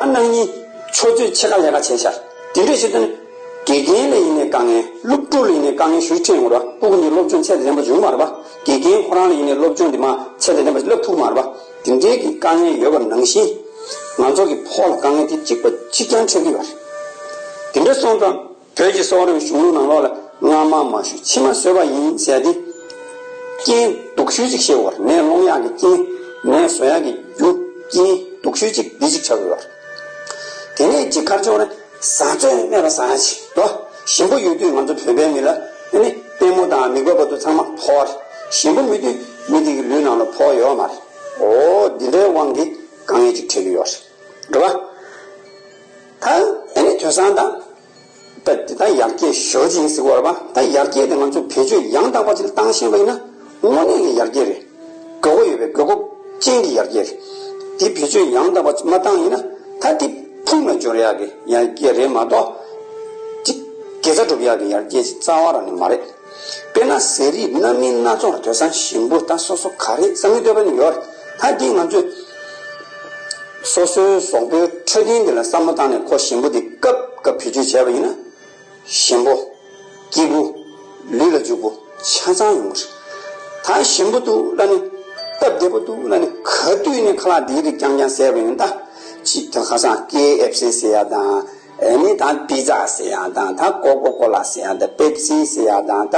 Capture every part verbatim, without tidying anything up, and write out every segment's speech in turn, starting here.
གནངས་ཉིན་ཆུ་ཚོད་ཕྱེད་ཀ་ལས་ཀ་བྱས་ཤག་དེ་འདྲས་བྱེད་དུས་ནི་དགེ་རྒན་ལ་ཡིན་ནའི་དཀའ་ངལ། སློབ་ཕྲུག་ལ་ཡིན་ནའི་དཀའ་ངལ་ཞེ་པོ་འཕྲད་ཡོང་གི་རེད་པ། སྤུ་གུ་གཉིས་སློབ་སྦྱོང་ཚད་ལྡན་པ་བྱུང་མ་རེད་པ། དགེ་རྒན་ཁོ་རང་ལ་ཡིན་ནའི་སློབ་སྦྱོང་འདི་མ་ཚད་ལྡན་པ་ཞིག་བསླབ་ཐུབ་མ་རེད་པ། དེ་འདྲའི་གི་དཀའ་ངལ་ཡོད་པ་ནང་བཞིན། ང་ཚོ་གི་ཕོ་ལ་དཀའ་ངལ་དེ་གཅིག་པ་གཅིག་རྐྱང་འཕྲད་ཀྱི་ཡོད་རེད། དེ་འདྲ་སོང་ཙང་། བོད་ཀྱི་གསོ་བ་རིག་པའི་གཞུང་ལུགས་ནང་ལོགས་ལ་སྔ་མ་མ་ཞུ་ཕྱི་མ་བཟོས་པ་ཡིན་ཟེར་ཏེ། རྐྱེན་སྡུག་ཤོས་ཅིག་བཤད་ཡོད་རེད། ནད་སློང་ཡག་གི་རྐྱེན། ནད་བཟོ་ཡག་གི་རྒྱུ་རྐྱེན་སྡུག་ཤོས་ཅིག་འདི་ཅིག་ཆགས་ཀྱི་ཡོད་རེད། དེ་ནས་ཅིག་ག་རེ་བྱུང་རེད། བཟའ་ཚོད་སྨད་པ་ཟ་ཡག་ཅིག་དོ། ཞིམ་པོ་ཡོད་དུས་ང་ཚོ་བོད་པའི་མི་ལ་ཨ་ནི་ལྟད་མོ་དང་མིག་པ་བར་དུ་ཚང་མ་ཕོག་རེད། ཞིམ་པོ་མེད་དུས་མི་དེ་གི་ལུས་ནང་ལ་ཕོག་ཡོད་མ་རེད། འོ་འདི་འདྲའི་དབང་གིས་དཀའ་ངལ་ཅིག་འཕྲད་ཀྱི་ཡོད་རེད། རེད་པ། ད་ཨ་ནི་དེང་སང་ད། ད་དེ་ད་ཡར་རྒྱས་ཞེ་པོ་ཅིག་ཡིན་ཟེར་གྱི་ཡོད་རེད་པ། ད་ཡར་རྒྱས་དེ་ང་ཚོས་བེད་སྤྱོད་ཡང་དག་པ་ཅིག་བཏང་ཤེས་པ་ཡིན་ན་དངོས་གནས་ཀྱི་ཡར་རྒྱས་རེད། དགོས་མཁོ་ཡོད་པའི་དགོས་མཁོ་ཅན་གྱི་ཡར་རྒྱས་རེད། དེ་བེད་སྤྱོད་ཡང་དག་པ་ཅིག་མ་བཏང་ཡིན་ན་ད་དེ་ཕུང་ལ་སྦྱོར་ཡག་གི་ཡར་རྒྱས་རེད་མ་གཏོགས། ཅིག་དགེ་རྩ་སྒྲུབ་ཡག་གི་ཡར་རྒྱས་ཅིག་རྩ་བ་རང་ནས་མ་རེད། དཔེར་ན་ཟས་རིགས་སྣ་མིན་སྣ་ཚོགས་ལ་དེང་སང་ཞིམ་པོ་ད་སོ་སོ་ག་རེ་བསམ་གྱི་འདོད་པ་ནི་ཡོད་རེད། ད་འདི་ང་ཚོས་སོ་སོའི་གཟུགས་པོའི་འཕྲོད་བསྟེན་འདི་ལ་བསམ་བློ་བཏང་ནས་ཁོ་ཞིམ་པོ་འདི་སྐབས་སྐབས་བེད་སྤྱོད་བྱས་པ་ཡིན་ན། ཞིམ་པོ། སྐྱིད་པོ། ལུས་ལ་འཇུག་པོ། ཆ་ཚང་ཡོང་གི་རེད། ད་ཞིམ་པོ་འདུག་ལབ་ནས། སྟབས་བདེ་པོ་འདུག་ལབ་ནས་ག་དུས་ནས་ཁ་ལག་འདིའི་རིགས་རྐྱང་རྐྱང་ཟས་པ་ཡིན་ན་ད། ཅིག་ད་ཁ་སང་ཀེ་ཨེཕ་སི་ཟེར་ཡག་དང་། ཨ་ནི་ད་པི་ཛ་ཟེར་ཡག་དང་། ད་ཀོ་ཀོ་ཀོ་ལ་ཟེར་ཡག་དང་། པེབ་སི་ཟེར་ཡག་དང་། ད་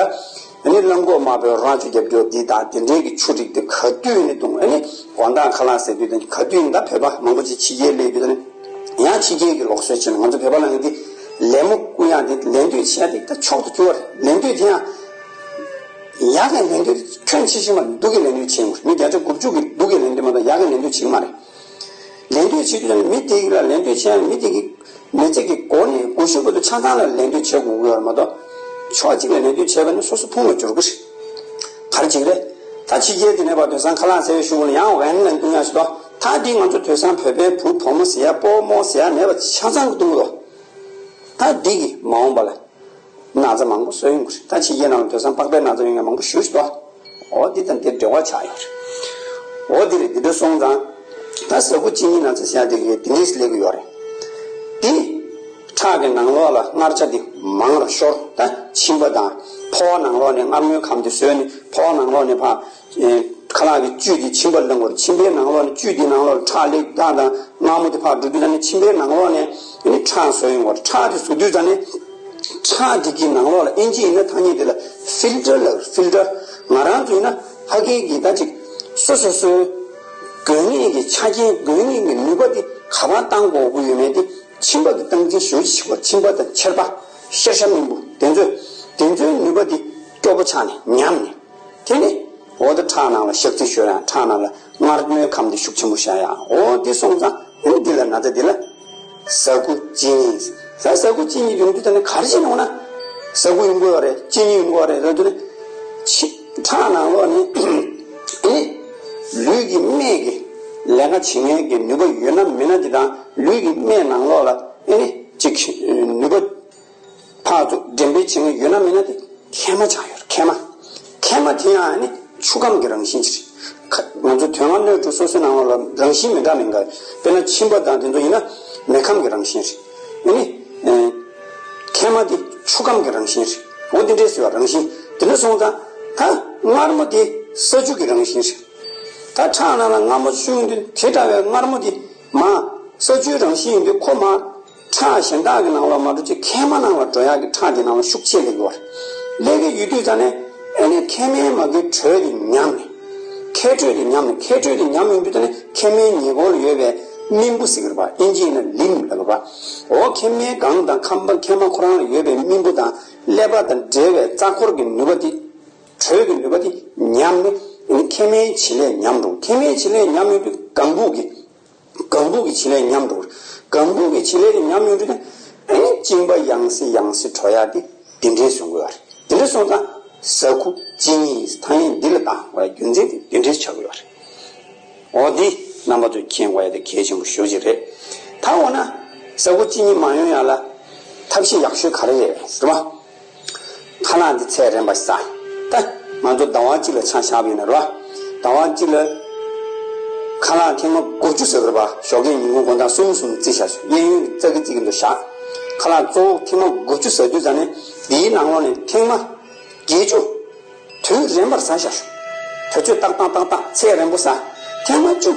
ཨ་ནི་རླངས་འཁོར་དམར་པོའི་རང་ཆུ་རྒྱབ་སྐྱོར་འདི་དང་དེ་འདྲའི་གི་ཆུ་རིགས་དེ་ག་དུས་ནས་འཐུང་། ཨ་ནི་དགོང་དག་ཁ་ལག་ཟས་དུས་དང་ག་དུས་ནས། ད་བོད་པ་མང་པོ་ཅིག་ཕྱི་རྒྱལ་སླེབས་དུས་ད་ནི་ཡང་ཕྱི་རྒྱལ་གི་ལུགས་སྲོལ་བྱས་ནས་ང་ཚོ་བོད་པ་ལ་ངས་འདི་ལད་མོ་བསྐུ་ཡག་འདི་ལད་ཟློས་བྱེད་ཡག་འདི་ད་མཆོག་ཏུ་གྱུར་པ་རེད། ལད་ཟློས་དེ་ཡང་ཡག་གི་ལད་ཟློས་དེ་ཁྱོན་ཆེ་ཤོས་མ་རེད། སྡུག་གི་ལད་ཟློས་བྱེད་ཀྱི་ཡོད་རེད། མི་བརྒྱ་ཆ་དགུ་བཅུ་གི་སྡུག་གི་ལད་ཟློས་མ་གཏོགས་ཡག་གི་ལད་ཟློས་བྱེད་ཀྱི་མ་རེད། ལད་ཟློས་བྱེད་དུས་ཙམ་ནས་མི་དེ་གི་ལ་ལད་ཟློས་བྱས་ཡང་མི་དེ་གི་མི་ཚེ་གི་མགོ་ནས་མགོ་གཞུག་བར་དུ་ཆ་ཚང་ལ་ལད་ཟློས་བྱེད་དགོས་ཀྱི་ཡོད་རེད་མ་གཏོགས། ཕྱོགས་གཅིག་ལ་ལད་ཟློས་བྱས་པ་ནི་སོ་སོ་ཕུང་ལ་འགྱུར་གྱི་རེད། ག་རེ་བྱེད་ཀྱི་རེད། ད་ཕྱི་རྒྱལ་དེ་ནས་ཕར་དེང་སང་ཁ་ལག་ཟ་བའི་གཞུག་ལ་ཡང་ཝེན་ལ་བཏུང་ཡག་ཞིག་འདུག་ད་འདི་ང་ཚོ་དེང་སང་བོད་པའི་བུ་བུ་མོ་ཟེར་ཡག་སྤོ་བོ་མོ་ཟེར་ཡག་མེད་པ་ཆ་ཚང་གི་བཏུང་གི་འདུག་ད་འདི་གིས་མ་འོངས་པ་ལ་ན་ཚ་མང་པོ་བཟོ་ཡོང་གི་རེད། ད་ཕྱི་རྒྱལ་ནང་ལ་དེང་སང་པགས་པའི་ན་ཚ་ཡོང་མཁན་མང་པོ་ཞེ་པོ་ཞིག་འདུག་འོ་འདི་དང་འདི་འབྲེལ་བ་ཆགས་ཡོད་རེད། འོ་འདི་རེད། འདི་འདྲ་སོང་ཙང་ད་ཟ་ཁུ་གཅིན་སྙི་ན་ཚ་ཟེར་ཡག་དེ་གིས་དེ་འདྲས་སླེབས་ཀྱི་ཡོད་རེད། འདི་ཁྲག་གི་ནང་ལོགས་ལ་མངར་ཆ་འདི་མང་རུ་ཤོར། ད་མཆིན་པ་དང་ཕོ་བ་ནང་ལོགས་ནས་མངར་མོའི་ཁམས་དེ་ཟོས་ནས་ཕོ་བ་ནང་ལོགས་ནས་ཕར། ཨེ། ཁ་ལག་གི་བཅུད་དེ་མཆིན་པར་ལངས་པར། མཆིན་པའི་ནང་ལོགས་ནས་བཅུད་དེའི་ནང་ལོགས་ལ་ཁྲག་ལེགས་ཏག་ཏག་མངར་མོ་དེ་ཕར་འགྲོ་དུས་ཙ་ནས་མཆིན་པའི་ནང་ལོགས་ནས་ཨ་ནི་ཁྲག་བཟོ་ཡོང་བར། ཁྲག་དེ་བཟོ་དུས་ཙ་ནས་ཁྲག་དེ་གི་ནང་ལོགས་ལ་ཨིན་ཇི་ཡིན་ན་ཐ་སྙད་དེ་ལ་ཕིལ་ཊར་ལབ། ཕིལ་ཊར། ང་རང་ཚོ་ཡིན་ན་ཕ་གི་གི་ད་ཅིག་སོ་སོ་སོའི་དགོས་ངེས་ཀྱི་ཆ་རྐྱེན། དགོས་ངེས་ཀྱི་ནུས་པ་དེ་ག་པར་བཏང་དགོས་ཀྱི་ཡོད་མེད་དེ་མཆིན་པ་གི་སྟངས་འཛིན་ཞེ་པོ་ཅིག་བྱེད་པ། མཆིན་པ་དང་མཆེར་པ། ཤ་ཤ་རྨེན་བུ། དེ་ཚོས་དེ་ཚོའི་ནུས་པ་དེ་སྐྱོ་པོ་ཆགས་ནས་ཉམས་ནས། དེ་ནི་འོ་ད་ཁྲག་ནང་ལ་ཞག་ཚི་ཤོར་ཡག་ཁྲག་ནང་ལ་མངར་མོའི་ཁམས་དེ་ཤུགས་ཆེན་པོ་ཤར་ཡག་འོ་འདི་སོང་ཙང་ཨ་ནི་འདི་ལ་ན་ཚ་འདི་ལ་ཟ་ཁུ་གཅིན་སྙི། ཟ་ཟ་ཁུ་གཅིན་སྙི་ཡོང་དུས་ད་ནི་ག་རེ་བྱེད་ནི་འོ་ན། ཟ་ཁུ་ཡོང་གི་ཡོད་རེད། གཅིན་སྙི་ཡོང་གི་ཡོད་རེད་ལབ་དུས་ནི། ཕྱི་ཁྲག་ནང་ལོགས་ནས་ཨ་ནི་ལུས་ཀྱི་སྨད་ཀྱི་ལས་ཀ་བྱེད་མཁན་གྱི་ནུས་པ་ཡོད་ན་མེད་ན་དེ་དང་ལུས་ཀྱི་སྨད་ནང་ལོགས་ལ་ཨ་ནི་ཅིག་ནུས་པ། ཕར་ཚུར་འགྲེམས་སྤེལ་བྱེད་མཁན་ཡོད་ན་མེད་ན་དེ་མཁལ་མ་ཆགས་ཡོད་རེད། མཁལ་མ། མཁལ་མ་དེ་ཡང་ནི་ཆུ་ཁམས་ཀྱི་རང་བཞིན་ཅིག་རེད། ཁ། ང་ཚོ་དོན་ལྔ་སྣོད་དྲུག་སོ་སོའི་ནང་ལོགས་ལ་རང་བཞིན་མི་འདྲ་མི་འདྲ། དཔེར་ན་མཆིན་པ་དང་དེ་ཚོ་ཡིན་ན་མེ་ཁམས་ཀྱི་རང་བཞིན་རེད། ཨ་ནི། ཨེ། མཁལ་མ་དེ་ཆུ་ཁམས་ཀྱི་རང་བཞིན་རེད། འོ་དེ་འདྲས་ཟེར་བ་རང་བཞིན། དེ་འདྲ་སོང་ཙང་ད་མངར་མོ་དེ་ས་ཆུ་གི་རང་བཞིན་རེད། ད་ཁྲག་ནང་ལ་མངར་མོ་ཤུགས་ཡོང་དུས་དེ་འདྲ་བའི་མངར་མོ་དེ་མ་ས་ཆུའི་རང་བཞིན་ཡིན་དུས་ཁོ་མ། ཁྲག་གཞན་དག་གི་ནང་ལ་མ་འགྲོ་ཅིག་མཁལ་མ་ནང་ལ་འགྲོ་ཡག་གི་ཁྲག་དེ་ནང་ལ་ཤུགས་ཆེ་སླེབས་ཀྱི་ཡོད་རེད། སླེབས་ཀྱི་ཡོད་དུས་ཙ་ནས་ཨ་ནི་མཁལ་མའི་མ་གིའི་དྲོད་དེ་ཉམས་ནས། མཁལ་དྲོད་དེ་ཉམས་ནས། མཁལ་དྲོད་དེ་ཉམས་ཡོང་དུས་ཙ་ནས་མཁལ་མའི་ཉེ་འཁོར་ལ་ཡོད་པའི་རྨེན་བུ་ཟེར་གྱི་རེད་པ། ཨིན་ཇི་ཡིན་ན་ལིམ་ལབ་ཀྱི་རེད་པ། འོ་མཁལ་མའི་སྒང་དང་ཁམས་པ་མཁལ་མ་ཁོ་རང་ལ་ཡོད་པའི་རྨེན་བུ་དང་ཀླད་པ་དང་འབྲེལ་བའི་རྩ་འཁོར་གྱི་ནུས་པ་དེ། དྲོད་ཀྱི་ནུས་པ་དེ་ཉམས་ནས་ཨ་ནི་མཁལ་མའི་བྱེད་ལས་ཉམས་འགྲོ། མཁལ་མའི་བྱེད་ལས་ཉམས་ཡོང་དུས་ལྒང་ཕྲུག་གི་ལྒང་ཕྲུག་གི་བྱེད་ལས་ཉམས་འགྲོ། ལྒང་ཕྲུག་གི་བྱེད་ལས་དེ་ཉམས་ཡོང་དུས་ཨ་ནི་གཅིན་པ་ཡང་སེ་ཡང་སེ་བྲོ་ཡག་དེ་དེ་འདྲའི་བཟོ་དགོས་པ་རེད། དེ་འདྲ་སོང་ཙང་ཟ་ཁུ་གཅིན་སྙི་ཐ་སྙད་འདི་ལ་བཏགས་པའི་རྒྱུ་མཚན་དེ་དེ་འདྲའི་ཆགས་དགོས་པ་རེད། འོ་འདི་རྣམ་པ་ཚོས་མཁྱེན་དགོས་ཡག་དེ་གལ་ཆེན་པོ་ཞེ་པོ་ཅིག་རེད། ད་འོ་ན་ཟ་ཁུ་གཅིན་སྙི་མ་ཡོང་ཡག་ལ་ཐབས་ཤེས་ཡག་ཤོས་ག་རེ་རེད་ཟེར་བ། ཁ་ལག་འདི་ཚད་རན་པ་ཟ། ད་ང་ཚོ་ཟླ་བ་གཅིག་ལ་ཆ་བཞག་པ་ཡིན་ན་རེད་པ། ཟླ་བ་གཅིག་ལ། ཁ་ལག་ཐེངས་མ་དགུ་བཅུ་ཟ་དགོས་རེད་པ། ཞོགས་ཀས་ཉིན་གུང་དགོང་དག་གསུམ་གསུམ་རྩིས་བཞག་ཞོག་གཡས་གཡོན་གྱི་ཙག་གི་ཙིག་གི་འདུག་བཞག་ཁ་ལག་གཙོ་བོ་ཐེངས་མ་དགུ་བཅུ་ཟ་དུས་ཙ་ནས་དེའི་ནང་ལོགས་ནས་ཐེངས་མ་བརྒྱད་ཅུ། དུས་རན་པར་ཟ་བཞག་ཞོག་དུས་ཚོད་ཏག་ཏག་ཏག་ཏག་ཚད་རན་པོ་ཟ། ཐེངས་མ་བཅུ།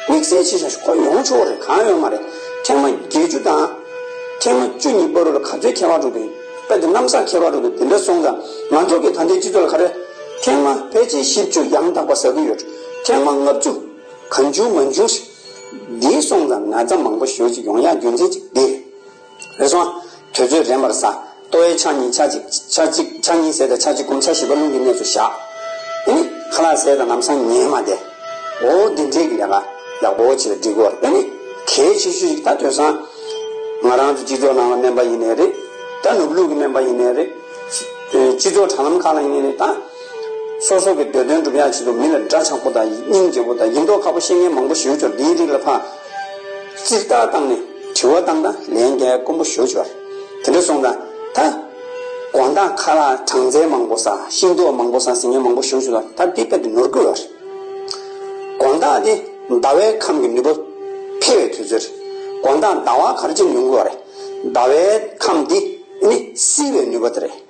དམིགས་བསལ་བྱེད་བཞག་ཞོག་ཁོ་ཡོང་ཆོག་རེད། གང་ཡོད་མ་རེད། ཐེངས་མ་བརྒྱད་ཅུ་དང་། ཐེངས་མ་བཅུ་གཉིས་བར་དུ་ལ་ག་ཚོད་ཁྱད་པར་འགྲོ་གི་ཡིན། དཔེ་དེ་གནམ་ས་ཁྱད་པར་འགྲོ་གི་དེ་འདྲ་སོང་ཙང་ང་ཚོ་གི་ད་ལྟའི་སྤྱི་ཚོགས་ལ་ག་རེ། ཐེངས་མ་ཕལ་ཆེར་བཞི་བཅུ་ཡང་དག་པ་ཟ་གི་ཡོད། ཐེངས་མ་ལྔ་བཅུ། གང་བྱུང་མང་བྱུང་ཞིག་འདི་སོང་ཙང་ན་ཚ་མང་པོ་ཞེ་པོ་ཅིག་ཡོང་ཡག་རྒྱུ་མཚན་ཅིག་འདི་རེད། རེད་སོང་། དུས་ཚོད་རན་པར་ཟ། ལྟོ་བའི་ཆ་གཉིས་ཆ་གཅིག་ཆ་གཅིག་ཆ་གཉིས་ཟས་དང་ཆ་གཅིག་གུམ་ཆ་བཞི་པ་རླུང་གི་གནས་སུ་བཞག་ཨེ་ནི་ཁ་ལག་ཟས་དང་ལམ་སང་ཉལ་མ་བསྡད། འོ་འདི་འདྲས་ཀྱི་ལས་ཀ་ཡག་པོ་བྱེད་ལ་འགྲིག་གོ་ཨེ་ནི། གལ་ཆེ་ཤོས་ཤིག་ད་དུས་སང་། ང་རང་ཚོ་སྤྱི་ཚོགས་ནང་ལ་སྨན་པ་ཡིན་ནའི་རེད། ད་ནུབ་ལུགས་ཀྱི་སྨན་པ་ཡིན་ནའི་རེད། སྤྱི་ཚོགས་དྲ་ལམ་ཁག་ལ་ཡིན་ནའི་རེད་ད། སོ་སོ་གི་འདོད་དོན་སྒྲུབ་ཡག་ཆེད་དུ་མི་ལ་དགྲ་ཆགས་པོ་དང་སྙིང་རྗེ་པོ་དང་ཡིན་མདོག་ཁ་པོ་བཤད་མཁན་མང་པོ་ཞེ་པོ་ཅིག་འདིའི་རིགས་ལ་ཕར། རྩིས་རྟགས་བཏང་ནས་དྲི་བ་བཏང་ད་ལན་རྒྱག་དཀོན་པོ་ཞེ་པོ་ཅིག་ཡོད་རེད། དེ་འདྲ་སོང་ཙང་ད། དགོང་དག་ཁ་ལག་གྲང་ཚལ་མང་པོ་ཟ་ཤིང་ཏོག་མང་པོ་ཟ་ཟེར་མཁན་མང་པོ་ཞེ་པོ་ཅིག་ཡོད་རེད། ད་འདི་དཔེ་དེ་ནོར་གི་ཡོད་རེད། དགོང་དག་དེ་ཟླ་བའི་ཁམས་ཀྱི་ནུས་པ་འཕེལ་བའི་དུས་ཚོད་རེད། དགོང་དག་ཟླ་བ་ག་རེ་བྱས་ནས་ཡོང་གི་ཡོད་རེད། ཟླ་བའི་ཁམས་འདི་ནི་བསིལ་བའི་ནུས་པ་དེ་རེད།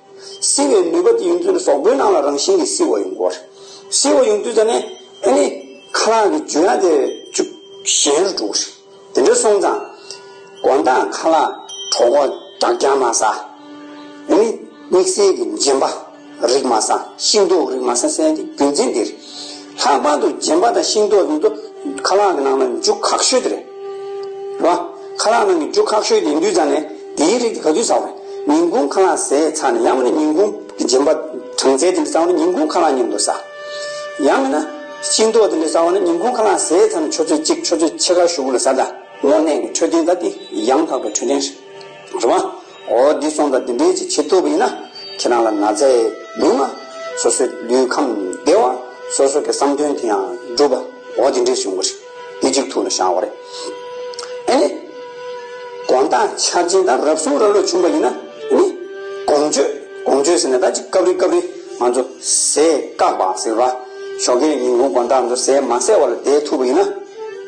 བསིལ་བའི་ནུས་པ་དེ་ཡོང་དུས་ནི་གཟུགས་པོའི་ནང་ལ་རང་བཞིན་གྱིས་བསིལ་བ་ཡོང་གི་ཡོད་རེད། བསིལ་བ་ཡོང་དུས་ཙ་ནས་ཨ་ནི་ཁ་ལག་གི་འཇུ་ཡག་དེ་ཅུང་ཞན་རུ་འགྲོ་གི་རེད། དེ་འདྲ་སོང་ཙང་། དགོང་དག་ཁ་ལག་གྲོད་ཁོག་རྒྱག་རྒྱག་མ་ཟ། ཨ་ནི་དམིགས་བསལ་གྱི་རྗེན་པ་རིགས་མ་ཟ། ཤིང་ཏོག་རིགས་མ་ཟ་ཟེར་ཡག་གི་རྒྱུ་མཚན་འདི་རེད། ལྷག་པར་དུ་རྗེན་པ་དང་ཤིང་ཏོག་འདི་ཚོ་ཁ་ལག་གི་ནང་ལ་འཇུ་ཁག་ཤོས་དེ་རེད། རེད་བ། ཁ་ལག་ནང་གི་འཇུ་ཁག་ཤོས་དེ་ཡིན་དུས་ཙ་ནས་དེའི་རིགས་དེ་ག་དུས་ཟ་བ་རེད། ཉིན་གུང་ཁ་ལག་ཟས་ཚར་ནས་ཡང་མིན་ན་ཉིན་གུང་གི་རྗེན་པ་གྲང་ཚལ་དེ་འདྲ་ཟ་བ་ན་ཉིན་གུང་ཁ་ལག་མཉམ་དུ་ཟ། ཡང་མིན་ན་ཤིང་ཏོག་དེ་འདྲ་ཟ་བ་ན་ཉིན་གུང་ཁ་ལག་ཟས་ཚར་ནས་ཆུ་ཚོད་གཅིག་ཆུ་ཚོད་ཕྱེད་ཀ་གཞུག་གུ་ལ་ཟ་ད། དངོས་གནས་ཀྱི་འཕྲོད་བསྟེན་ད་དེ་ཡང་དག་པའི་འཕྲོད་བསྟེན་རེད། རེད་བ། འོ་འདི་སོང་ཙང་འདི་འདྲའི་ཅིག་བྱེད་ཐུབ་པ་ཡིན་ན་ཁྱེད་རང་ལ་ན་ཚ་ཉུང་བ། སོ་སོའི་ལུས་ཁམས་བདེ་བ། སོ་སོ་གི་བསམ་དོན་དེ་ཡང་འགྲུབ་པ། འོ་འདི་འདྲའི་བྱུང་བ་རེད། འདི་གཅིག་ཐུགས་ལ་བཞག་པ་རེད། ཨ་ནི། དགོང་དག་འཆར་ཅན་དང་རབ་བྱུང་རབ་ལ་བྱུང་བ་ཡིན་ན་ཨ་ནི། དགོང་མཆོད་དགོང་མཆོད་ཟེར་ན་ད་ཅིག་སྐབས་རེ་སྐབས་རེ་ང་ཚོ་ཟས་བཀག་པ་ཟེར་བ། ཞོགས་ཀས་ཉིན་གུང་དགོང་དག་ང་ཚོ་ཟས་མ་ཟས་བ་ལ་བསྡད་ཐུབ་པ་ཡིན་ན།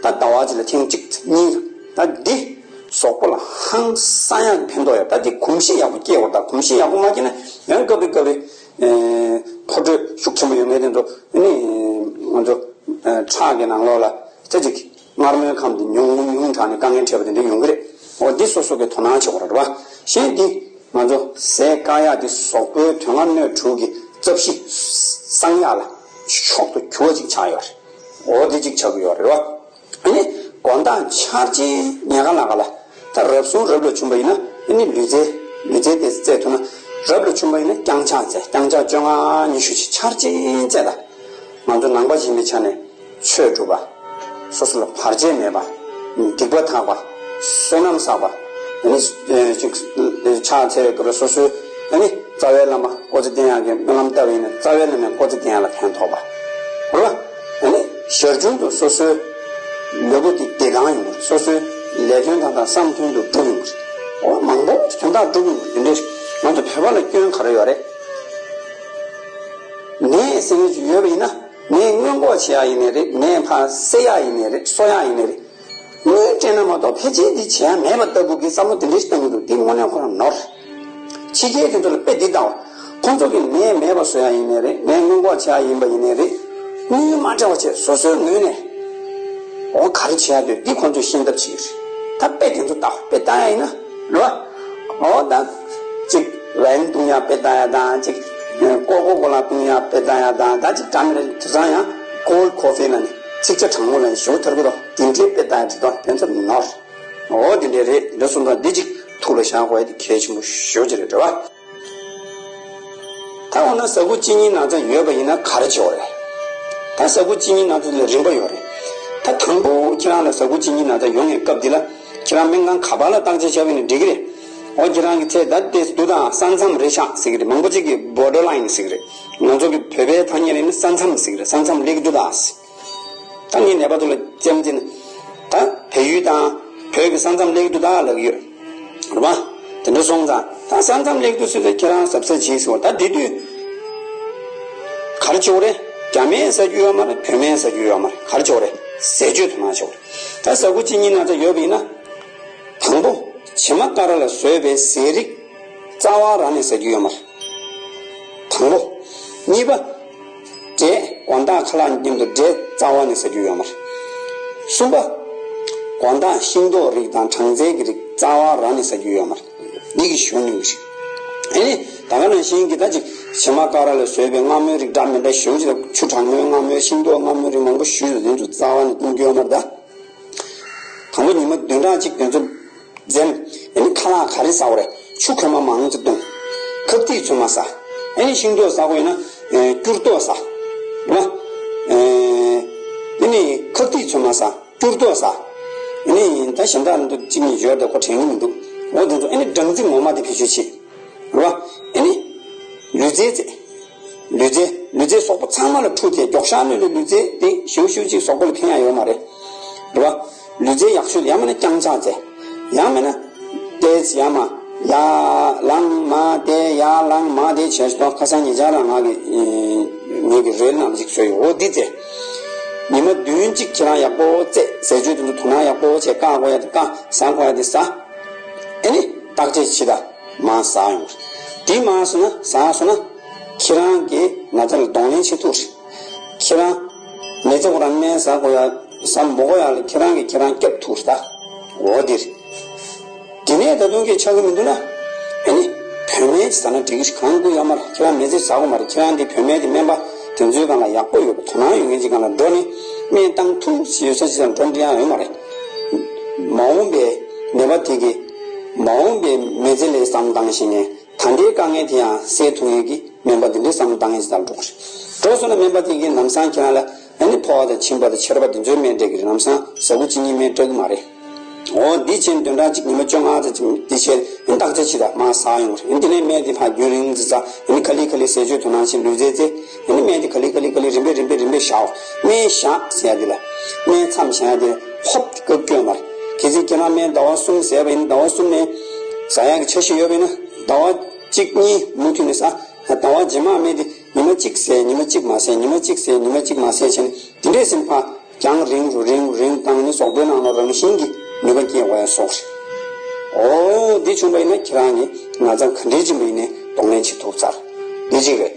ད་ཟླ་བ་གཅིག་ལ་ཐེངས་གཅིག་གཉིས། ད་འདི། གཟུགས་པོ་ལ་ཧང་སང་ཡག་གི་ཕན་ཐོགས་ཡོད། ད་དེ་གོམས་གཤིས་ཡག་པོ་སྐྱེ་དགོས། ད་གོམས་གཤིས་ཡག་པོ་མ་སྐྱེས་ན་ཡང་སྐབས་རེ་སྐབས་རེ་ཨེ་ཕོ་ཁྲོ་ཤུགས་ཆེན་པོ་ཡོད་མཁན་དེ་ཚོ་ནི་ང་ཚོ་ཨེ་ཁྲག་གི་ནང་ལོགས་ལ་ཚེ་གཅིག་མངར་མོའི་ཁམས་དེ་ཉུང་ཉུང་དྲགས་ནས་དཀའ་ངལ་འཕྲད་པ་དེ་འདྲ་ཡོང་གི་རེད། འོ་འདི་སོ་སོ་གི་དོ་སྣང་བྱེད་དགོས་རེད་བ། གཞན་འདི་ང་ཚོ་ཟས་བཀག་ཡག་དེ་གཟུགས་པོའི་དོན་ལྔ་སྣོད་དྲུག་གི་རྩ་བཞི་སངས་ཡག་ལ་མཆོག་ཏུ་གྱུར་པ་ཅིག་ཆགས་ཡོད་རེད། འོ་འདི་གཅིག་ཆགས་ཀྱི་ཡོད་རེད་བ། ཨ་ནི་དགོང་དག་འཆར་ཅན་ཉལ་ཁ་ལ་ཁ་ལ་ད་རབ་བྱུང་རབ་ལ་བྱུང་བ་ཡིན་ན་ཨ་ནི་ལུས་རྩལ་ལུས་རྩལ་དེ་རྩེད་ཐུབ་ན། རབ་ལ་བྱུང་བ་ཡིན་ན་རྐྱང་ཕྱག་རྩེད། རྐྱང་ཕྱག་བཅོ་ལྔ་ཉི་ཤུ་ཅིག་འཆར་ཅན་རྩེད་ད། ང་ཚོ་ནང་པ་ཡིན་པའི་ཆ་ནས་ཆོས་སྒྲུབ་པ། སོ་སོ་ལ་བར་ཆད་མེད་པ། སྡིག་པ་དག་པ། བསོད་ནམས་བསགས་པ། ཨ་ནི་ཅིག་ཕྱག་འཚལ་བའི་སྐབས་ལ་སོ་སོའི་ཨ་ནི། རྩ་བའི་བླ་མ་བསྐོ་བྱ་བསྟེན་ཡག་གི་སྨོན་ལམ་བཏབ་པ་ཡིན་ན་རྩ་བའི་བླ་མས་བསྐོ་བྱ་བསྟེན་ཡག་ལ་ཕན་ཐོགས་པ། རེད་བ། ཨ་ནི་ཞར་བྱུང་དུ་སོ་སོའི་ལུས་པོ་འདི་བདེ་ཐང་ཡོང་གི་རེད། སོ་སོའི་ལས་དོན་དང་དང་བསམ་དོན་དུ་འགྲུབ་ཡོང་གི་རེད། འོ་མང་པོ་དོན་དག་འགྲུབ་ཡོང་གི་རེད། དེ་འདྲས་ང་ཚོ་བོད་པ་ལ་སྐྱོན་ག་རེ་ཡོད་རེད། ནད་ཟེར་མཁན་ཅིག་ཡོད་པ་ཡིན་ན་ནད་སྔོན་འགོག་བྱེད་ཡག་ཡིན་ནའི་རེད། ནད་ཕར་སེལ་ཡག་ཡིན་ནའི་རེད། གསོ་ཡག་ཡིན་ནའི་རེད། དངུལ་སྤྲད་ན་མ་གཏོགས་ཕལ་ཆེར་འདི་བྱེད་ཡ་མེད་པ་ལྟ་བུ་གི་བསམ་བློ་དེ་འདྲ་ཞིག་བཏང་གི་འདུག་འདི་དངོས་གནས་ཁོ་རང་ནོར། ཕྱི་རྒྱལ་དེ་ཚོ་ལ་དཔེ་འདི་ལྟ་བ། ཁོང་ཚོ་གི་ནད་མེད་པ་བཟོ་ཡ་ཡིན་ནའི་རེད། ནད་སྔོན་འགོག་བྱེད་ཡ་ཡིན་པ་ཡིན་ནའི་རེད། དངུལ་མ་སྤྲད་པ་བྱས་སོ་སོའི་ངོས་ནས། འོ་ག་རེ་བྱེད་ཡ་འདོད་འདི་ཁོང་ཚོས་ཤེས་ཐབས་བྱེད་ཀྱི་རེད། ད་དཔེ་དེ་ཚོ་ལྟ་དཔེ་ལྟ་ཡ་ཡིན་ན་རེད་བ། འོ་ད། གཅིག་ཝའིན་བཏུང་ཡ་དཔེ་ལྟ་ཡ་དང་གཅིག་ཀོ་ཀོ་ཀོ་ལ་བཏུང་ཡ་དཔེ་ལྟ་ཡ་དང་ད་གཅིག་འདྲ་མི་འདྲ་དེ་ཚོ་ཡང་ཀོལ་ཌི་ཀོ་ཕི་ལ་ནི་ཚིག་ཆ་དྲང་མོ་ལ་ནི་ཞུ་ཐར་གི་རོ། དེ་འདྲའི་དཔེ་ལྟ་ཡ་དེ་ཚོ་དེ་ཚོ་ནོར། འོ་དེ་འདྲས་རེད། འདི་གསུམ་དང་འདི་གཅིག་ཐུགས་ལ་བཞག་དགོས་ཡ་དེ་གལ་ཆེན་པོ་ཞེ་པོ་ཅིག་རེད་བ། ད་འོ་ན་ཟ་ཁུ་གཅིན་སྙི་ན་ཚ་ཡོད་པ་ཡིན་ན་ག་རེ་བྱེད་དགོས་རེད། ད་ཟ་ཁུ་གཅིན་སྙི་ན་ཚ་ལ་རིམ་པ་ཡོད་རེད། ད་དང་པོ་ཁྱེད་རང་ལ་ཟ་ཁུ་གཅིན་སྙི་ན་ཚ་ཡོང་བའི་སྐབས་འདི་ལ་ཁྱེད་རང་སྨན་ཁང་ག་པ་ལ་བརྟག་དཔྱད་བྱས་པ་ཡིན་ན་འགྲིག་གི་རེད། འོ་ཁྱེད་རང་གི་ཚེ་ད་ལྟའི་འདུག་དང་ས་མཚམས་རེད་ཤག་ཟེར་གི་རེད། མང་པོ་ཅིག་གིས་བོར་ཌར་ལ་ཡིན་ཟེར་གི་རེད། ང་ཚོ་གི་བོད་པའི་ཐ་སྙད་ལ་ཡིན་ན་ས་མཚམས་ཟེར་གི་རེད། ས་མཚམས་སླེབས་ཀྱི་འདུག་དང་ཟེར། ད་ངས་ནད་པ་ཚོ་ལ་རྩེད་མོ་རྩེ་ན། ད་བལ་ཡུལ་དང་བོད་ཀྱི་ས་མཚམས་སླེབས་ཀྱི་འདུག་ད་ལབ་ཀྱི་ཡོད། རེད་པ། དེ་འདྲ་སོང་ཙང་ད་ས་མཚམས་སླེབས་ཀྱི་འདུག་ཟེར་ཙང་ཁྱེད་རང་གཟབ་གཟབ་བྱེད་ཟེར་བ། ད་དེ་དུས་ག་རེ་བྱེད་དགོས་རེད། རྒྱ་སྨན་ཟ་རྒྱུ་ཡོད་མ་རེད། བོད་སྨན་ཟ་རྒྱུ་ཡོད་མ་རེད། ག་རེ་བྱེད་དགོས་རེད། ཟས་སྤྱོད་དོ་སྣང་ཆོག་ད་ཟ་ཁུ་གཅིན་སྙི་ན་ཚ་ཡོད་པ་ཡིན་ན། དང་པོ། བྱེ་མ་ཀ་ར་ལ་བཟོས་པའི་ཟས་རིགས་རྩ་བ་རང་ནས་ཟ་རྒྱུ་ཡོད་མ་རེད། དང་པོ། གཉིས་པ། འབྲས་སྒོང་ཏོག་ཁ་ལག་མཉམ་དུ་འབྲས་རྩ་བ་ནས་ཟ་རྒྱུ་ཡོད་མ་རེད། གསུམ་པ། སྒོང་ཏོག་ཤིང་ཏོག་རིགས་དང་སྦྲང་རྩིའི་གི་རིགས་རྩ་བ་རང་ནས་ཟ་རྒྱུ་ཡོད་མ་རེད། འདི་གི་ཞུ་ནི་རེད། ཨེ་ནི་ད་ག་ནང་བཞིན་གྱི་ད་ཅིག་བྱེ་མ་ཀ་ར་ལ་བཟོས་པའི་མངར་མོའི་རིགས་འདྲ་མི་འདྲ་ཞེ་པོ་ཅིག་དང་ཆུ་གྲང་མོའི་མངར་མོའི་ཤིང་ཏོག་མངར་མོའི་རིགས་མང་པོ་ཞེ་པོ་ཅིག་དེ་ཚོ་རྩ་བ་ནས་བཏུང་རྒྱུ་ཡོད་མ་རེད་ད། དང་པོ་ཉི་མ་བདུན་ཕྲག་གཅིག་དེ་ཚོ་འཛེམ། ཨེ་ནི་ཁ་ལག་ག་རེ་ཟ་དགོས་རེད། ཆུ་ཁོལ་མ་མང་ཙམ་བཏུང་། ཁབ་ཐིག་ཚོད་མ་ཟ། ཨེ་ནི་ཤིང་ཏོག་ཟ་དགོས་ཡིན་ན། ཨེ་སྐྱུར་ཏོག་ཟ། རེད་བ། ཨེ་ཨེ་ནི་ཁབ་ཐིག་ཚོད་མ་ཟ། སྐྱུར་ཏོག་ཟ། ཨེ་ནི་ད་གཞན་དག་འདུག་གཅིག་གཉིས་ཡོད་དེ་ཁོ་དྲན་གྱི་མི་འདུག་འོ་དེ་ཚོ་ཨེ་ནི་སྦྲང་རྩི་ངོ་མ་དེ་བེད་སྤྱོད་བྱེད། རེད་བ། ཨེ་ནི། ལུས་རྩལ་རྩེད། ལུས་རྩལ་ལུས་རྩལ་སོག་པོ་ཚང་མ་ལ་འཁྲུ་དེ་མགྱོགས་ཤར་ལོས་ལོས་ལུས་རྩལ་དེ་ཞུ་ཞུ་ཅིག་སོག་པོ་ལ་ཕན་ཡག་ཡོད་མ་རེད། རེད་བ། ལུས་རྩལ་ཡག་ཤོས་ཡང་མིན་ན་རྐྱང་ཕྱག་རྩལ། ཡང་མིན་ན། ཏེ་ཡ་མ། ཡ། ལང་མ་ཏེ་ཡ་ལང་མ་ཏེ་བྱས་སོ་ཁ་སང་ཉེ་ཆར་རང་ང་གི་ངེད་ཀྱི་རེལ་ནང་ཅིག་བཟོས་ཡོད་འོ་འདི་རྩེད། ཉི་མ་བདུན་གཅིག་ཁྱེད་རང་ཡག་པོ་རྩེད་ཟས་སྤྱོད་དེ་ཚོ་དོ་སྣང་ཡག་པོ་བྱས་བཀག་དགོས་ཡ་དེ་བཀག་ཟ་དགོས་ཡ་དེ་ཟ། ཨེ་ནི་བརྟག་དཔྱད་བྱེད་ད། མར་ཟག་ཡོང་། དེ་མར་སོང་ན་ཟག་སོང་ན། ཁྱེད་རང་གིས་ན་ཚ་ལ་གདོང་ལེན་བྱེད་ཐུབ་རེད། ཁྱེད་རང་མི་ཚེ་ཁོ་རང་སྨན་ཟ་དགོས་ཡ་ཟ་མ་དགོས་ཡ་ལ་ཁྱེད་རང་གིས་ཁྱེད་རང་སྐྱོབ་ཐུབ་རེད་ད། འོ་དེ་རེད། དེ་ནས་ད་དུང་གིས་ཆགས་ཀྱི་མི་འདུག་ན། ཨེ་ནི། བུད་མེད་ཅིག་ཟ་ན་འགྲིག་གི་རེད་གང་དགོས་ཡོད་མ་རེད་ཁྱེད་རང་མི་ཚེ་ཟ་དགོས་མ་རེད་ཁྱེད་རང་འདི་བུད་མེད་དེ་སྨན་པ་དེ་ཚོའི་སྒང་ལ་ཡག་པོ་ཡོད་པ་དོ་སྣང་ཡོད་མཁན་ཅིག་སྒང་ལ་འགྲོ་ནས་སྨན་བཏང་ཐུབ་ཡོད་ས་ཅིག་ལ་འགྲོ་འགྲིག་ཡ་ཡོད་མ་རེད། མ་འོངས་པའི་ནད་པ་དེ་གི་མ་འོངས་པའི་མི་ཚེ་ལ་བསམ་བཏང་ཞིག་ནས་ད་ལྟའི་དཀའ་ངལ་དེ་ཡང་སེལ་ཐུབ་ཡས་ཀྱི་སྨན་པ་འདི་འདྲའི་བསམ་བཏང་ཡས་ཅིག་ལ་འགྲོ་གི་རེད། འགྲོ་སོང་ན་སྨན་པ་དེ་གིས་ལམ་སང་ཁྱེད་རང་ལ་ཨ་ནི་ཕོ་བ་དང་མཆིན་པ་དང་མཆེར་པ་འདི་ཚོའི་སྨན་སྤྲད་ཀྱི་རེད་ལམ་སང་ཟ་ཁུ་གཅིན་སྙི་སྨན་སྤྲད་ཀྱི་མ་རེད། འོ་འདི་བྱས་བདུན་ཕྲག་གཅིག་ཉི་མ་བཅོ་ལྔ་ཙམ་ཅིག་འདི་བྱས་ཨ་ནི་བརྟག་དཔྱད་བྱེད་དང་མར་ཟག་ཡོང་གི་རེད། ཨ་ནི་དེ་ནས་སྨན་དེ་ཕར་རྒྱུན་རིང་ཙམ་ཟ་ཨ་ནི་ག་ལེ་ག་ལེ་ཟས་སྤྱོད་དོ་སྣང་བྱེད་ལུས་རྩལ་རྩེ། ཨ་ནི་སྨན་དེ་ག་ལེ་ག་ལེ་ག་ལེ་རིམ་པས་རིམ་པས་རིམ་པས་བཞག་སྨན་བཞག་ཟེར་ཡ་དེ་ལ། སྨན་མཚམས་བཞག་ཡ་དེ་ལ་ཧོབ་སྟེ་སྐབས་སྐྱོན་མ་རེད། གལ་སྲིད་ཁྱེད་རང་སྨན་ཟླ་བ་གསུམ་ཟས་པ་ཡིན་ཟླ་བ་གསུམ་ནས་ཟ་ཡ་གི་འཆར་གཞི་ཡོད་པ་ཡིན་ན་ཟླ་བ་གཅིག་གཉིས་མུ་མཐུད་ནས་ཟ། ཟླ་བ་རྗེས་མ་སྨན་དེ་ཉི་མ་གཅིག་ཟས་ཉི་མ་གཅིག་མ་ཟས་ཉི་མ་གཅིག་ཟས་ཉི་མ་གཅིག་མ་ཟས་བྱས་ནས་དེ་འདྲས་ཟིན་ཕ་རྒྱང་རིང་རུ་རིང་རུ་རིང་བཏང་ནས་གཟུགས་པོའི་ནང་ལ་རང་བཞིན་གྱིས་ནུས་པ་སྐྱེ་བ་ཡང་སོགས་རེད། འོ་འདི་བྱུང་བ་ཡིན་ན་ཁྱེད་རང་ནི་ན་ཚ་ག་འདྲས་ཅིག་ཡིན་ནའི་གདོང་ལེན་བྱེད་ཐུབ་ཚར། འདི་གཅིག་རེད།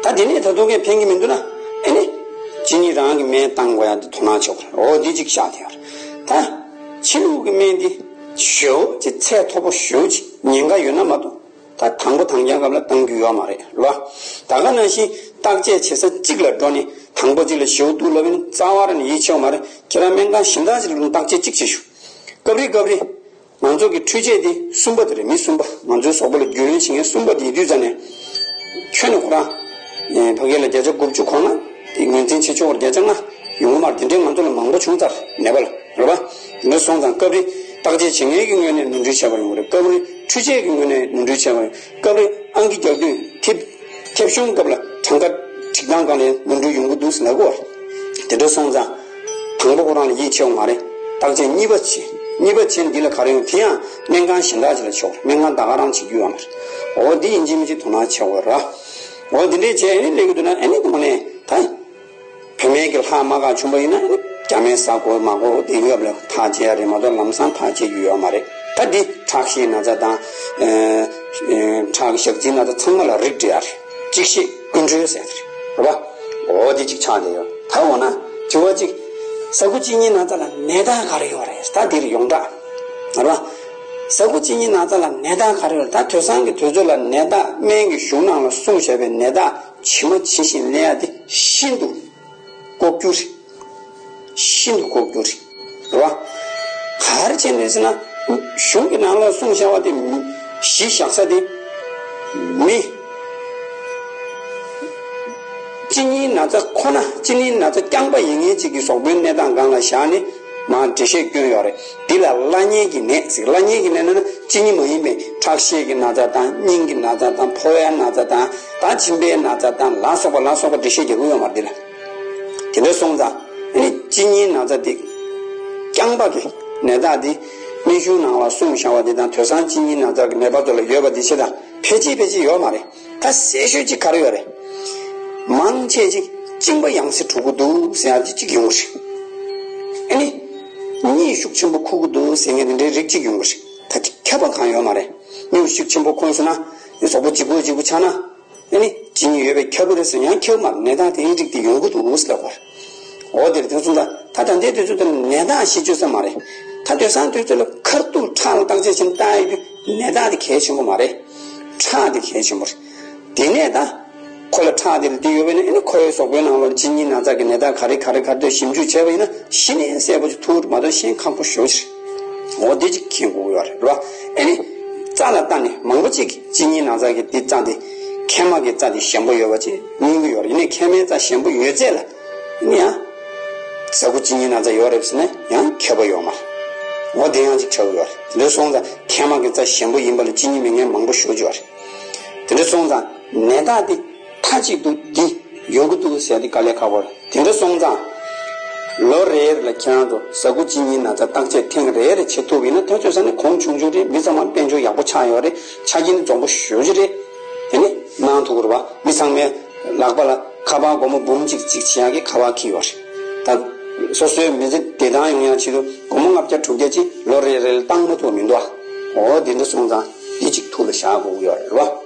ད་དེ་ནས་ད་དུང་གས་ཕན་གྱི་མི་འདུག་ན་ཨེ་ནི། གཅིན་སྙི་རང་གི་སྨན་བཏང་དགོས་ཡ་འདི་དོ་སྣང་བྱེད་དགོས་རེད། འོ་འདི་གཅིག་བཞག་དེ་ཡོད་རེད། ད་ཕྱི་ལུགས་ཀྱི་སྨན་འདི་ཞེ་པོ་ཅིག་ཚད་མཐོ་པོ་ཞེ་པོ་ཅིག་ཉེན་ཁ་ཡོད་ན་མ་གཏོགས། ད་དང་པོ་དང་རྐྱང་སྐབས་ལ་བཏང་རྒྱུ་ཡོད་མ་རེད་ལོ། ད་ག་ནང་བཞིན་བརྟག་དཔྱད་བྱེད་ས་གཅིག་ལ་འགྲོ་ནས་དང་པོ་གཅིག་ལ་ཞེ་པོ་གཏུག་ལབ་ཡིན་རྩ་བ་ར་ནས་ཡིད་ཆེས་མ་རེད། ཁྱེད་རང་སྨན་ཁང་གཞན་དག་ཅིག་ལ་བརྟག་དཔྱད་གཅིག་བྱེད་ཤོག་སྐབས་རེ་སྐབས་རེ། ང་ཚོ་གི་འཕྲུལ་ཆས་དེ་གསུམ་པ་དེ་རེད། མི་གསུམ་པ་ང་ཚོའི་གཟུགས་པོ་ལ་རྒྱུས་ལོན་བྱེད་མཁན་གསུམ་པ་དེ་ཡིན་དུས་ཙང་ནས། ཁྱོན་ནས་ཁོ་རང་། ཕ་གི་ལ་བརྒྱ་ཆ་དགུ་བཅུ་གོ་ལྔ། དེ་ངོས་འཛིན་བྱེད་ཆོག་པར་བརྒྱ་ཆ་ལྔ་ཡོང་གི་མ་རེད། དེ་འདྲའི་ང་ཚོ་ལ་མང་པོ་བྱུང་ཚར་ནད་པ་ལ་རེད་པ། དེ་འདྲ་སོང་ཙང་སྐབས་རེ་བརྟག་དཔྱད་བྱེད་མཁན་གྱི་ངོས་ནས་ནོར་འཁྲུལ་བྱས་པ་ཡོང་གི་རེད། སྐབས་རེ་འཕྲུལ་ཆས་ཀྱི་ངོས་ནས་ནོར་འཁྲུལ་བྱས་པ་ཡོང་། སྐབས་རེ་ཨང་ཀི་རྒྱག་དུས་ཐེབས། ཐེབས་གཞུང་སྐབས་ལ་གྲངས་ཀ་སྒྲིག་སྟངས་སྒང་ལ་ནོར་འཁྲུལ་ཡོང་གི་འདུག་ཟེར་ལབ་ཀྱི་ཡོད་རེད། དེ་འདྲ་སོང་ཙང་། དང་པོ་ཁོ་རང་ལ་ཡིད་ཆེས་པ་མ་རེད། བརྟག་དཔྱད་གཉིས་པ་བྱེད། གཉིས་པ་བྱས་ནས་འདི་ལ་ག་རེ་ཡོང་དེ་ཡང་སྨན་ཁང་གཞན་དག་ཅིག་ལ་ཆོག་སྨན་ཁང་ད་ག་རང་བྱེད་རྒྱུ་ཡོད་མ་རེད། འོ་འདི་ཡིན་གཅིག་མིན་གཅིག་དོ་སྣང་བྱེད་དགོས་ར། འོ་འདི་འདྲས་བྱས་ཨ་ནི་སླེབས་ཀྱི་འདུག་ན་ཨ་ནི་དངོས་གནས་ད། བུད་མེད་ཀྱི་ལྷག་མ་ག་བྱུང་བ་ཡིན་ན་ཨ་ནི་རྒྱ་སྨན་ཟ་དགོས་མ་དགོས་དེ་སྐབས་ལ་ཐག་བཅད་ཡ་རེད་མ་གཏོགས་ལམ་སང་ཐག་བཅད་རྒྱུ་ཡོད་མ་རེད། ད་འདི་ཁྲག་ཤེད་ན་ཚ་དང་། ཁྲག་ཞག་རྩི་ན་ཚ་ཚང་མ་ལ་རིགས་འགྲེ་ཡ་རེད། གཅིག་ཤེས་ཀུན་གྲོལ་ཟེར་ཡ་རེད། རེད་པ། འོ་དེ་གཅིག་ཆགས་བསྡད་ཡོད། ད་འོ་ན་དྲི་བ་གཅིག་ཟ་ཁུ་གཅིན་སྙི་ན་ཚ་ལ་ནད་རྟགས་ག་རེ་ཡོད་རེད། ད་འདིར་ཡོངས་གྲགས། རེད་པ། ཟ་ཁུ་གཅིན་སྙི་ན་ཚ་ལ་ནད་རྟགས་ག་རེ་ཡོད་རེད། ད་དུས་སང་གི་དུས་ཚོད་ལ་ནད་རྟགས་སྨན་གྱི་གཞུང་ནང་ལ་གསུངས་བཞག་པའི་ནད་རྟགས་ཇི་མ་ཇི་བཞིན་ལེན་ཡ་དེ་ཤིན་ཏུ་ལྐོག་གྱུར་རེད། ཤིན་ཏུ་ལྐོག་གྱུར་རེད། རེད་པ། ག་རེ་བྱས་ནས་ཟེར་ན། གཞུང་གི་ནང་ལ་གསུངས་བཞག་པ་དེ་གཞི་བཞག་ས་དེ། མི། གཅིན་སྙིའི་ན་ཚ་ཁོ་ན་གཅིན་སྙིའི་ན་ཚ་རྐྱང་པ་ཡིན་མཁན་ཅིག་གི་གཟུགས་པོའི་གནས་སྟངས་སྒང་ལ་བཞག་ནས་མར་འགྲེལ་བཤད་བསྐྱོན་ཡོད་རེད། འདི་ལ་བླ་གཉན་གྱི་ནད་ཟེར། བླ་གཉན་གྱི་ནད་ན་ན་གཅིན་སྙི་མ་ཡིན་པའི་ཁྲག་ཤེད་ཀྱི་ན་ཚ་དང་སྙིང་གི་ན་ཚ་དང་ཕོ་བའི་ན་ཚ་དང་ད་མཆིན་པའི་ན་ཚ་དང་ལ་སོགས་པ་ལ་སོགས་པ་འགྲེལ་བཤད་རྒྱག་གི་ཡོད་མ་རེད་འདི་ལ། དེ་འདྲ་སོང་ཙང་ཨ་ནི་གཅིན་སྙིའི་ན་ཚ་འདི་རྐྱང་པ་གི་ནད་རྟགས་འདི་སྨན་གཞུང་ནང་ལ་གསུངས་བཞག་པ་འདི་དང་དུས་སང་གཅིན་སྙིའི་ན་ཚ་གི་ནད་པ་ཚོ་ལ་ཡོད་པ་འདི་ཕྱེ་དང་ཕལ་ཆེར་ཕལ་ཆེར་ཡོད་མ་རེད། ད་གསལ་ཤོས་གཅིག་ག་རེ་ཡོད་རེད། མང་ཆེ་གཅིག་གཅིན་པ་ཡང་སེ་འཁྲུ་གི་འདུག་ཟེར་ཡ་གཅིག་ཡོང་གི་ ཤུགས་ཆེན་པོ་ཁུག་གི་འདུག་ཟེར་མཁན་དེ་འདྲའི་རིགས་གཅིག་ཡོང་གི་རེད། ད་ཁྱབ་པ་གང་ཡོད་མ་རེད། སྨྱོ་ཤུགས་ཆེན་པོ་ཁུག་སོང་ན་གཟུགས་པོ་ལྗིད་པོ་ལྗིད་པོ་ཆགས་ན། ཨ་ནི་ཇི་སྙེད་ཡོད་པའི་ཁྱབ་པ་རེད་ཟེར་ཡང་ཁྱབ་མ་རེད། ནད་རྟགས་དེའི་རིགས་དེ་ཡོང་གི་འདུག་ཟེར་ལབ་པ་རེད། འོ་དེར་དེ་ཚོ་ད་ད་ལྟ་འདས་དུས་ཚོད་དུ་ནད་རྟགས་ཤེས་བཅོས་ས་མ་རེད། ད་དེང་སང་དུས་ཚོད་ལ་ཁ་ཐུག་ཁྲག་ལ་བརྟག་དཔྱད་བྱས་ནས་བལྟ་ཡོད་དུས་ནད་རྟགས་དེ་གལ་ཆེན་པོ་མ་རེད། ཁྲག་དེ་གལ་ཆེན་པོ་རེད། དེ་ནས་ད་ཁོ་ལ་ཁྲག་དེ་ལ་དེ་ཡོད་པས་ན། ཨ་ནི་ཁོའི་གཟུགས་པོའི་ནང་ལ་གཅིན་སྙི་ན་ཚ་གི་ནད་རྟགས་ག་རེ་ག་རེ་ག་རེ་འདུག་ཞིབ་འཇུག་བྱས་པ་ཡིན་ན་གཞི་ནས་གསལ་པོ་ཅིག་ཐུག་མ་གཏོགས་གཞན་ཁག་པོ་ཞེ་པོ་ཅིག་འོ་དེ་ཅིག་མཁྱེན་དགོས་ཀྱི་ཡོད་རེད། རེད་པ། ཨ་ནི་རྩ་ལ་བལྟས་ནས་མང་པོ་ཅིག་གཅིན་སྙི་ན་ཚ་གི་དེ་རྩ་དེ་མཁལ་མ་གི་རྩ་དེ་ཞན་པོ་ཡོད་པ་ཅིག་མངོན་གྱི་ཡོད་རེད། ཡིན་ནའི་མཁལ་མའི་རྩ་ཞན་པོ་ཡོད་ཚད་ལ་ཨ་ནི་ཡང་ཟ་ཁུ་གཅིན་སྙི་ན་ཚ་ཡོད་རེད་ཟེར་ན་ཡང་ཁྱབ་པ་ཡོད་མ་རེད། འོ་དེ་ཡང་ཅིག་ཆགས་ཀྱི་ཡོད་རེད། དེ་འདྲ་སོང་ཙང་མཁལ་མ་གི་རྩ་ཞན་པོ་ཡིན་པ་ལ་གཅིན་སྙི་མེད་མཁན་མང་པོ་ཞེ་པོ་ཅིག་ཡོད་རེད། དེ་འདྲ་སོང་ཙང་ནད་རྟགས་དེ་མཐའ་གཅིག་ཏུ་འདི་ཡོང་གི་འདུག་ཟེར་དེ་དཀའ་ལས་ཁག་པོ་རེད། དེ་འདྲ་སོང་ཙང་ལོ་རེ་རེ་ལ་ཁྱེད་རང་ཚོ་ཟ་ཁུ་གཅིན་སྙི་ན་ཚ་བརྟག་དཔྱད་ཐེངས་རེ་རེ་བྱེད་ཐུབ་ཡིན་ན་དེ་ཚོ་ས་ནི་གོང་ཆུང་ཆུང་རེད། མི་ཚང་མ་དཔལ་འབྱོར་ཡག་པོ་ཆགས་ཡོད་རེད། ཆ་རྐྱེན་འཛོམས་པོ་ཞེ་པོ་ཅིག་རེད། དེ་ནི་གནང་ཐུབ་ཀྱི་རེད་པ། མི་ཚང་མའི་ལག་པ་ལ་ཁ་པར་སྒོར་མོ་འབུམ་གཅིག་གཅིག་བྱེད་ཡག་གི་ཁ་པར་འཁྱེར་ཡོད་རེད། ད་སོ་སོའི་མི་ཚེ་བདེ་ཐང་ཡོང་ཡག་ཆེད་དུ་སྒོར་མོ་ལྔ་བརྒྱ་དྲུག་བརྒྱ་ཅིག་ལོ་རེ་རེ་ལ་བཏང་མ་ཐུབ་མི་འདུག་ཨ། འོ་དེ་འདྲ་སོང་ཙང་འདི་གཅིག་ཐུགས་ལ་བཞག་དགོས་ཀྱི་ཡོད་རེད་པ།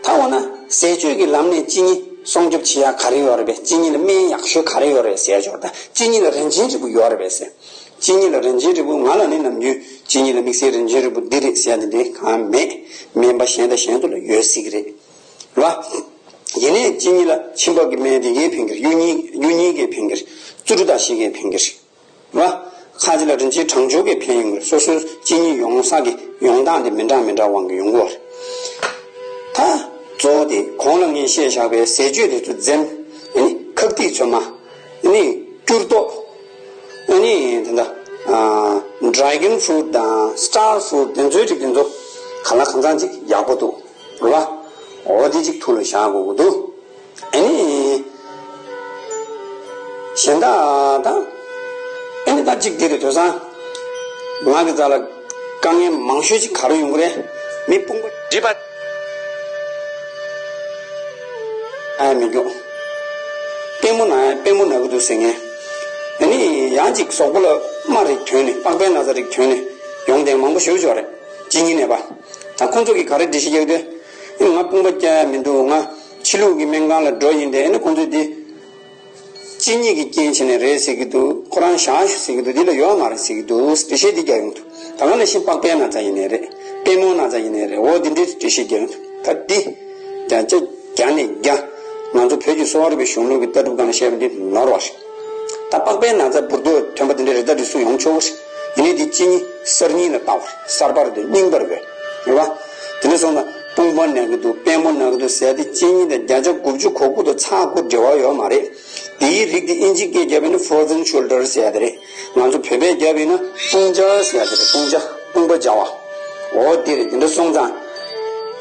ད་འོ་ན་ཟས་སྤྱོད་ཀྱི་ལམ་ནས་གཅིན་སྙི་སྲུང་སྐྱོབ་བྱེད་ཡག་ག་རེ་ཡོད་རེད་པས། གཅིན་སྙི་ལ་སྨན་ཡག་ཤོས་ག་རེ་ཡོད་རེད་ཟེར་ཡག་ཅིག་ཡོད་རེད། ད་གཅིན་སྙི་ལ་རིན་ཆེན་རིལ་བུ་ཡོད་རེད་པས་ཟེར། གཅིན་སྙི་ལ་རིན་ཆེན་རིལ་བུ། ང་ལ་ནི་ནམ་རྒྱུན་གཅིན་སྙི་ལ་དམིགས་བསལ་རིན་ཆེན་རིལ་བུ་འདི་རེད་ཟེར་ཡག་དེ་འདྲ་གང་ཡང་མེད། སྨན་པ་གཞན་དང་གཞན་ཚོ་ལ་ཡོད་སྲིད་ཀྱི་རེད། རེད་པ། ཡིན་ནའི་གཅིན་སྙི་ལ་མཆིན་པ་གི་སྨན་དེ་གས་ཕན་གྱི་རེད། གཡུ་རྙིང་གཡུ་རྙིང་གིས་ཕན་གྱི་རེད། རྩུབ་རུ་དང་ཞིག་གིས་ཕན་གྱི་རེད། རེད་པ། ཁ་ཅིག་ལ་རིན་ཆེན་གྲང་སྦྱོར་གྱིས་ཕན་ཡོང་གི་རེད། སོ་སོའི་གཅིན་སྙི་ཡོང་ས་གི་ཡོང་སྟངས་དེ་མི་འདྲ་མི་འདྲ་དབང་གིས་ཡོང་གི་ཡོད་རེད། ད་གཙོ་བོ་དེ་གོང་ལ་ངས་བཤད་བཞག་པའི་ཟས་སྤྱོད་དེ་ཚོ་འཛེམ། ཨ་ནི་ཁག་ཐིག་ཚོད་མ། ཨ་ནི་སྐྱུར་ཏོག་ཨ་ནི་དེ་འདྲ་ཨ་dragon fruit་དང་star fruit་དེ་ཚོའི་རིགས་དེ་ཚོ་གང་ལ་གང་འཚམ་ཅིག་ཡག་པོ་འདུག་རེད་པ། འོ་དེ་ཅིག་ཐུགས་ལ་བཞག་དགོས་ཀྱི་འདུག་ཨ་ནི་གཞན་དག་དང་། ཨ་ནི་ད་ཅིག་འདི་རེད། དེང་སང་ང་གི་རྩ་ལ་དཀའ་ངལ་མང་ཤོས་ཅིག་ག་རེ་ཡོང་གི་རེད། མི་དཔུང་པ་སྒྲིབ་པ། ཨ་མི་འགྱོ། པུས་མོ་ན་ཡ། པུས་མོ་ན་གི་འདུག་ཟེར་མཁན། ཨ་ནི་ཡང་ཅིག་གཟུགས་པོ་ལ་རྨ་རིགས་ཐོན་ནས། པགས་པའི་ན་ཚ་རིགས་ཐོན་ནས་ཡོང་མཁན་མང་པོ་ཞེ་པོ་ཅིག་ཡོད་རེད། གཅིན་སྙི་ནད་པ། ད་ཁོང་ཚོ་གིས་ག་རེ་འགྲེལ་བཤད་རྒྱག་གི་འདུག་ཨ་ནི་ང་དཔུང་པ་རྒྱག་ཡ་མི་འདུག་ང་ཕྱི་ལུགས་ཀྱི་སྨན་ཁང་ལ་འགྲོ་ཡིན་ཏེ། ཨ་ནི་ཁོང་ཚོས་འདི་གཅིན་སྙི་གི་རྐྱེན་བྱས་ནས་རེད་ཟེར་གྱི་འདུག་ཁོ་རང་བཞག་ཤོག་ཟེར་གྱི་འདུག་འདི་ལ་ཡོད་མ་རེད་ཟེར་གྱི་འདུག་འགྲེལ་བཤད་འདི་རྒྱག་ཡོང་གི་འདུག་ད་ག་ནང་བཞིན་པགས་པའི་ན་ཚ་ཡིན་ནའི་རེད། པུས་མོའི་ན་ཚ་ཡིན་ནའི་རེད། འོ་འདི་འདྲའི་འགྲེལ་བཤད་རྒྱག་ཡོང་གི་འདུག་ད་འདི་བརྒྱ་ཆ་བརྒྱ་ནས་བརྒྱ། ང་ཚོ་བོད་ཀྱི་གསོ་བ་རིག་པའི་གཞུང་ལུགས་ཀྱི་ལྟ་གྲུབ་སྒང་ལ་བཤད་པ་འདི་ནོར་བ་རེད། ད་པགས་པའི་ན་ཚ་འབུར་ཏོག་ཐོན་པ་དེ་འདྲའི་རེ་ད་རེ་སུ་ཡོང་ཆོག་གི་རེད། ཡིན་ནའི་དེ་གཅིན་སྙི་གསར་རྙིང་ལ་བལྟ་བར། གསར་པ་རེད་དེ་རྙིང་པ་རེད་པས། རེད་པ། དེ་འདྲ་སོང་ཙང་དཔུང་པ་ན་གི་འདུག་པུས་མོ་ན་གི་འདུག་ཟེར་དེ་གཅིན་སྙི་དང་བརྒྱ་ཆ་དགུ་བཅུ་གོ་དགུ་དང་ཚ་དགུ་འབྲེལ་བ་ཡོད་མ་རེད། དེའི་རིགས་དེ་ཨིན་ཇི་སྐད་བརྒྱབ་ཡིན་ན་frozen shoulder་ཟེར་ཡ་དེ་རེད། ང་ཚོ་བོད་པས་བརྒྱབ་ཡིན་ན་དཔུང་སྦྱར་ཟེར་ཡ་དེ་རེད། དཔུང་སྦྱར། དཔུང་པ་སྦྱར་བ། འོ་དེ་རེད། དེ་འདྲ་སོང་ཙང་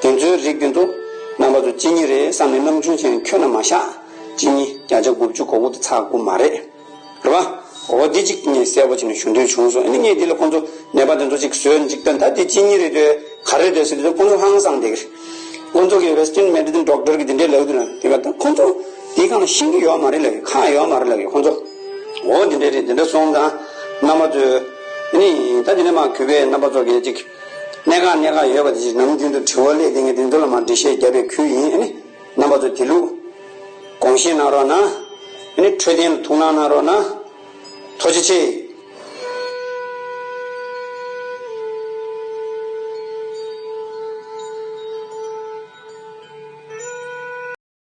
དེ་ཚོའི་རིགས་དེ་ཚོ་རྣམ་པ་ཚོ་གཅིན་སྙི་རེད་བསམ་ནས་སྣང་ཆུང་བྱས་ནས་འཁྱོག་ན་མ་བཞག་གཅིན་སྙི་བརྒྱ་ཆ་དགུ་བཅུ་གོ་དགུ་དང་ཚ་དགུ་མ་རེད། རེད་པ། འོ་འདི་གཅིག་ངས་གསལ་པོ་བྱས་ནས་ཞུ་འདོད་བྱུང་སོང་། ཨ་ནི་ངས་འདི་ལ་ཁོང་ཚོ་ནད་པ་དེ་ཚོ་ཅིག་བཟོས་ནས་ཅིག་བསྟན། ད་འདི་གཅིན་སྙི་རེད་དེ་ག་རེ་རེད་ཟེར་དུས་ཁོང་ཚོ་ཧང་སངས་བསྡད་ཀྱི་རེད། ཁོང་ཚོ་གི་western medicine doctor་གི་འདི་འདྲའི་ལབ་དུས་ན་དེ་ག་ད་ཁོང་ཚོ་འདི་སྒང་ལ་ཤེས་ཀྱི་ཡོད་མ་རེད་ལབ་ཀྱི། ཁག་ཡོད་མ་རེད་ལབ་ཀྱི་ཁོང་ཚོ། འོ་འདི་འདྲ་རེད། འདི་འདྲ་སོང་ཙང་རྣམ་པ་ཚོས་ཨ་ནི་ད་འདི་ནས་མར་གུས་པས་རྣམ་པ་ཚོ་གི་ཅིག་གནད་འགག་གནད་འགག་ཡོད་པ་དེ་ཅིག་ནམ་རྒྱུན་དུ་དྲི་བ་སླེབས་བསྡད་མཁན་དེ་ཚོ་ལ་མར་འགྲེལ་བཤད་རྒྱབ་པའི་ཁུལ་ཡིན། ཨ་ནི་རྣམ་པ་ཚོས་དེ་ལུགས་དགོངས་བཞེས་གནང་རོགས་གནང་། ཨ་ནི་འཕྲོད་བསྟེན་ལ་ཐུགས་སྣང་གནང་རོགས་གནང་། ཐུགས་རྗེ་ཆེ།